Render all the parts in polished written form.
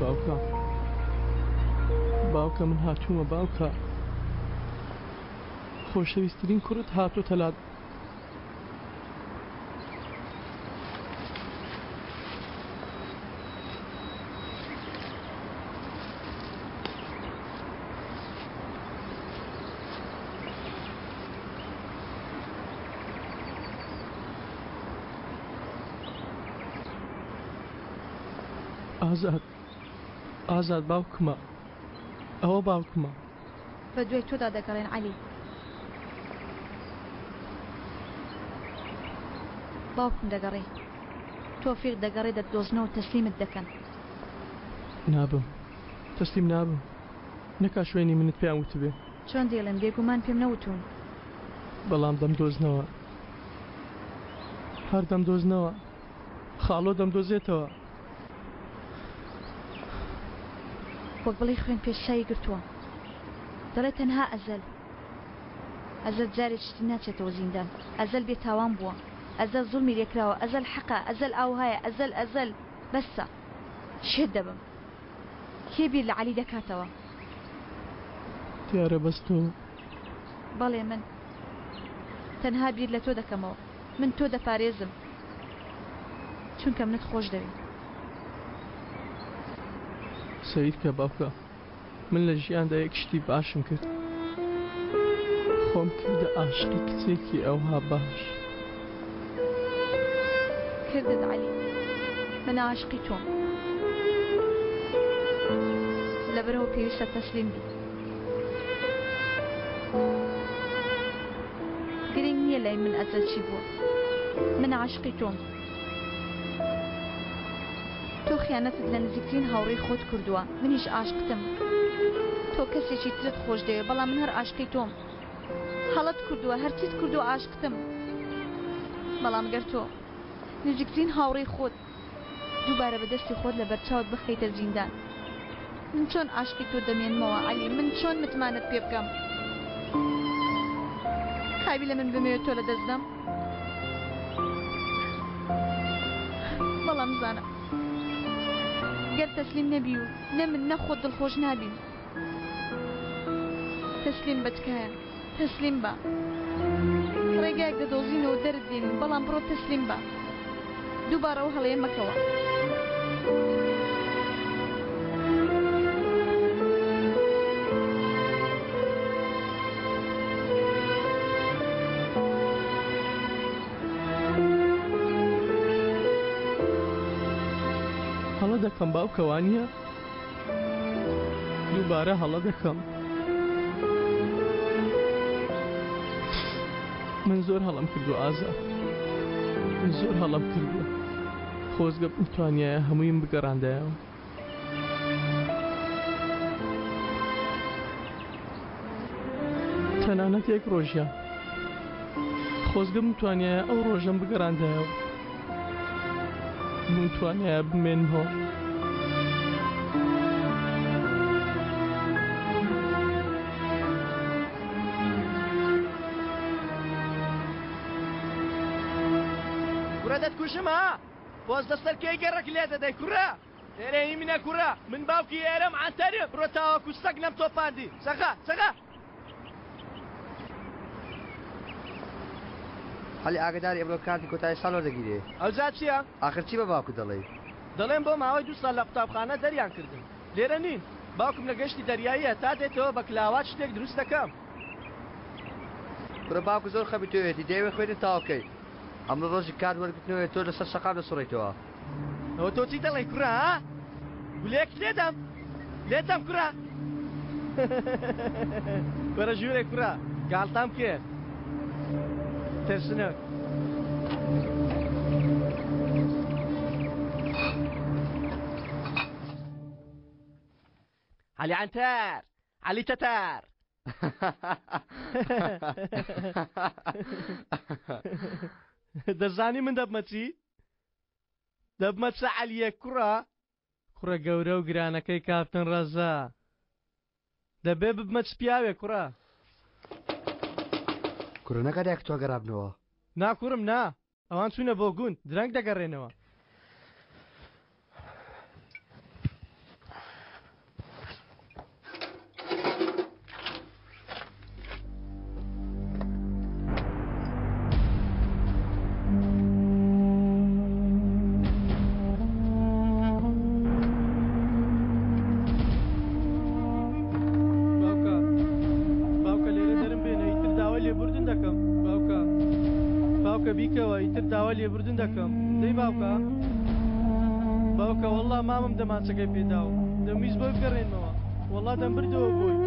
باوکە باوکە من هاتوومە باوکە خۆشەویستترین کوڕت هاتۆتە لات ئازاد ئازاد باوکمە ئەوە باوکمە. بە دوای تۆدا دەگەڕێن عەلی. باوکم دەگەڕێ. تۆفیق دەگەڕێ دەتدۆزنەوە تەسلیمت دەکەن. نابم. تەسلیم نابم. نەکا شوێنی منت پێیان وتبێ. چۆن دەیڵێم بێگومان پێم نەوتوون. بەڵام دەمدۆزنەوە. هەر دەمدۆزنەوە. خاڵۆ دەمدۆزێتەوە. وەک بڵێی خوێن پێش چاوی گرتووە. دەڵێ تەنها ئەزەل. ئەزەل جارێکی تر ناچێتەوە زیندان. ئەزەل بێ تاوان بووە. ئەزەل زوڵمی لێکراوە. ئەزەل حەقە. ئەزەل ئاوهایە. ئەزەل ئەزەل. بەسە. شێت دەبم. کێ بیر لە عەلی دەکاتەوە؟ دیارە بەس تۆ. بەڵێ من. تەنها بیر لە تۆ دەکەمەوە. من تۆ دەپارێزم. چونکە منت خۆش دەوێ. سەیرکە باوکە من لە ژیاندا یەک شتی باشم کرد خۆم کردە ئاشقی کچێکی ئەوها باش. کردت عەلی من عاشقی تۆم لەبەرئەوە پێویستە تەسلیم بی. گرنگ نییە لای من ئەزەل چی بووە من عاشقی تۆم تۆ خیانەتت لە نزیکترین هاوڕێی خۆت کردووە منیش عاشقتم تۆ کەسێکی ترت خۆش دەوێ بەڵام من هەر عاشقی تۆم هەڵەت کردووە هەرچیت کردووە عاشقتم بەڵام گەر تۆ نزیکترین هاوڕێی خۆت دووبارە بە دەستی خۆت لەبەر چاوت بخەیتە زیندان من چۆن عاشقی تۆ دەمێنمەوە عەلی من چۆن متمانەت پێ بکەم قابیلە من بمەوێت تۆ لە دەست دەم بەڵام زانە گەر تەسلیم نەبی و نە من نە خۆت دڵخۆش نابین تەسلیم بە تکایە تەسلیم بە. ڕێگایەک دەدۆزینەوە دەرت دێنین بەڵام بڕۆ تەسلیم بە. دووبارە ئەو هەڵەیە مەکەوە. هەڵە دەکەم باوکە وانییە؟ دووبارە هەڵە دەکەم من زۆر هەڵم کردو ئازا من زۆر هەڵم کردووە خۆزگە بتوانایە هەموویم بگەڕاندایەوە تەنانەت یەک ڕۆژیان خۆزگە بمتوانایە ئەو ڕۆژەم بگەڕاندایەوە بمتوانایە بمێنمەوە. کوڕە دەتکوژم ها پۆز لەسەر کێی گەڕەک لێ دەدەی کوڕە ئێرە هی منە کوڕە من باوکی ئێرەم عەنتەرم بڕۆ تاوەکو سەگ نەم تۆپاندی سەغا سەغا. عەلی ئاگەداری ئەمرۆ کارتی کۆتایی ساڵ وەردەگیرێ. ئەوجا چیە؟ ئاخر چی بە باوکت دەڵێی؟ دەڵێم بۆ ماوەی دوو ساڵ لە قوتابخانە دەریان کردم. لێرە نین. باوکم لە گەشتی دەریاییە تا دێتەوە بە کلاوات شتێک دروست دەکەم. کوڕە باوکت زۆر خەمی تۆیەتی دەیەوێ خوێندن تەواو کەی. ئەمڕۆ ڕۆژی کارت وەرگرتنەوەیە تۆ لەسەر شەقام دەسوڕێیتەوە. ئەوە تۆ چی دەڵێی کوڕە ها؟ گولەیەکت لێدەم لێتدەم کوڕە. وەرە ژوورێ کوڕە گاڵتەم کرد. ترسنۆک. عەلی عەنتەر عەلی تەتار. دەزانی من دەبمە چی؟ دەبمە چ عەلیەک کوڕە؟ کوڕە گەورە و گرانەکەی کاپتن ڕەزا. دەبێ ببمە چ پیاوێک کوڕە؟ کوڕە نەکا دایک تۆ گەڕابنەوە. نا کوڕم نا، ئەوان چوونە بۆ گوند، درەنگ دەگەڕێنەوە. ئیتر داوای لێبوردن دەکەم. دەی باوکە؟ باوکە وەڵڵا مامم دەمانچەکەی پێداوم. دەمویست بۆی بگەڕێنمەوە. وەڵڵا دەمبردەوە بۆی.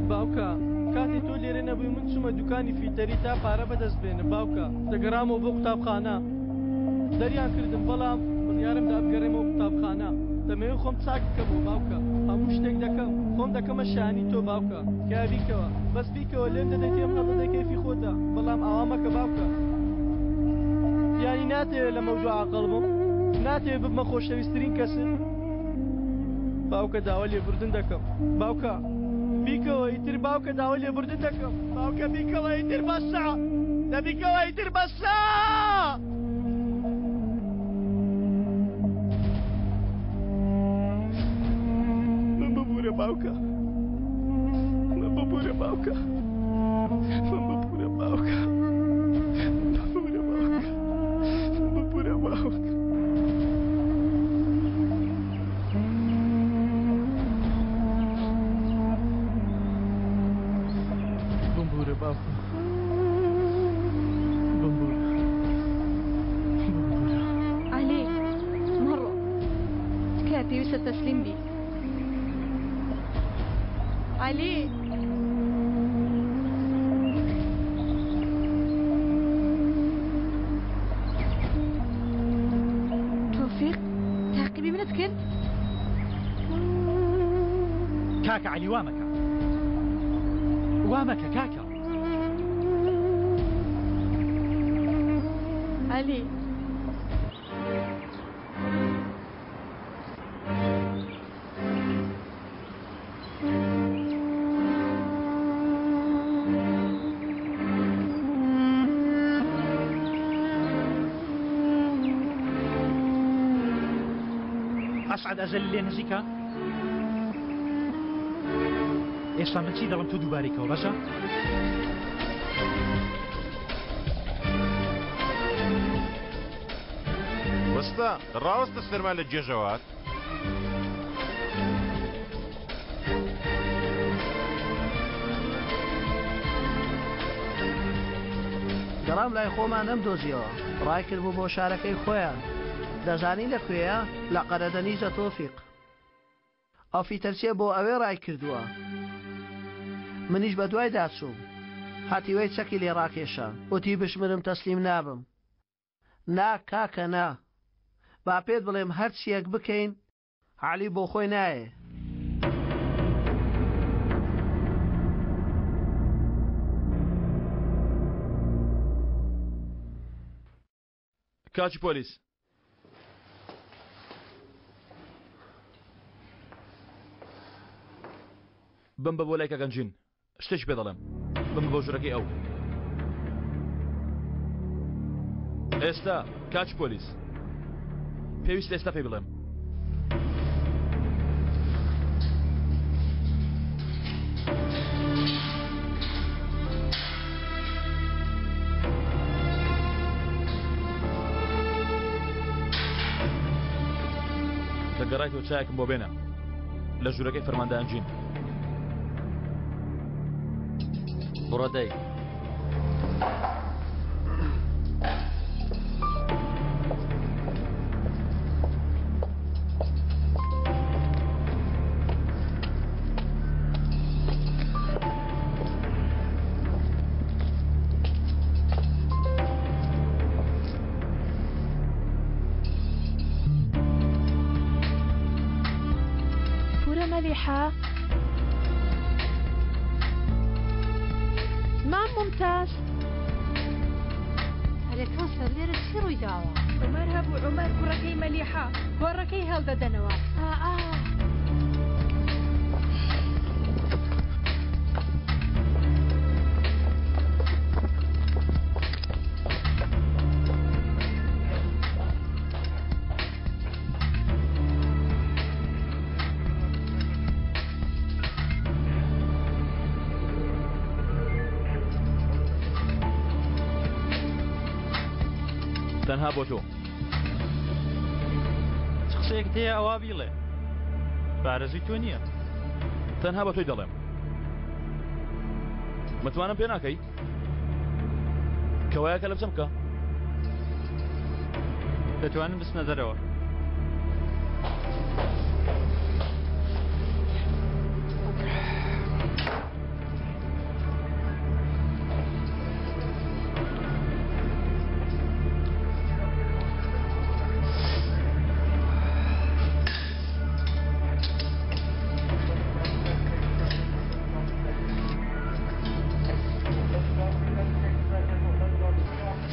باوکە، کاتێ تۆ لێرە نەبووی من چوومە دوکانی فیتەری تا پارە بەدەست بێنم. باوکە، دەگەڕامەوە بۆ قوتابخانە. دەریان کردم، بەڵام بڕیارم دا بگەڕێمەوە قوتابخانە. دەمەوێ خۆم چاک بکەمەوە باوکە. هەموو شتێک دەکەم. خۆم دەکەمە شایانی تۆ باوکە. تکایە بیکەوە. بەس بیکەوە لێم دەدەی تێم هەڵدەدەی کەیفی خۆتە. بەڵام ئاوا مەکە باوکە. یانی ناتەوێ لەمەودوا عاقڵ بم؟ ناتەوێ ببمە خۆشەویستترین کەست؟ باوکە داوای لێبوردن دەکەم. باوکە بیکەوە ئیتر باوکە داوای لێبوردن دەکەم. باوکە بیکەوە ئیتر بەسە. دە بیکەوە ئیتر بەسە. من ببورە باوکە. من ببورە باوکە. من ببورە باوکە. ببورە باوکە. ببورە باوکە. بمبورە باوکم. بمبورە. بمبورە. عەلی مەڕۆ. تکایە پێویستە تەسلیم بی. عەلی. تۆفیق تاقیبی منت کرد؟ کاکە عەلی وا مەکە. وا مەکە کاکە. عەلی. ئەسعەد ئەزەلی لێ نزیکە؟ ئێستا من چی دەڵم تۆ دووبارەی کەوە باشە؟ وەستا ڕاوەستە سەرما لە گێژەوات. گەڕام لای خۆمان نەمدۆزیەوە، ڕایکردبوو بۆ شارەکەی خۆیان. دەزانی لە کوێیە؟ لە قەرەدەنیزە تۆفیق. ئەو فیتەرچیە بۆ ئەوێ ڕایکردووە. منیش بەدوایدا چووم. هەتیوەی چەکی لێ ڕاکێشا. وتی بشمرم تەسلیم نابم. نا کاکە نا. با پێت بڵێم هەرچیەک بکەین عەلی بۆ خۆی نایێ. کاکی پۆلیس. بمبە بۆ لای کاک ئەنجین شتێکی پێ دەڵێم. بمبە بۆ ژوورەکەی ئەو. ئێستا کاکی پۆلیس. پێویستە ئێستا پێی بڵێم. کە گەڕایتەوە چایەکم بۆ بێنە لە ژوورەکەی فەرماندە ئەنجین. بڕۆ دەی. پورە مەلیحە مام مومتاز. ئەرێ کەوسەر لێرە چی ڕووی داوە؟ عومەر هەبوو عومەر کوڕەکەی مەلیحە گۆڕەکەی هەڵدەدەنەوە. ئا ئا. تەنها بۆ تۆ. چ قسەیەکت هەیە ئەوا بیڵێ. بە ئارەزووی تۆ نییە. تەنها بە تۆی دەڵێم. متمانەم پێ ناکەی؟ کەوایە کەلەپچە بکە. دەتوانن بچنە دەرەوە.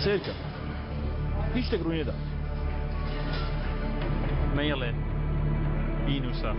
سەیرکە هیچ شتێک ڕووی نەدا. مەیڵێ بینووسە.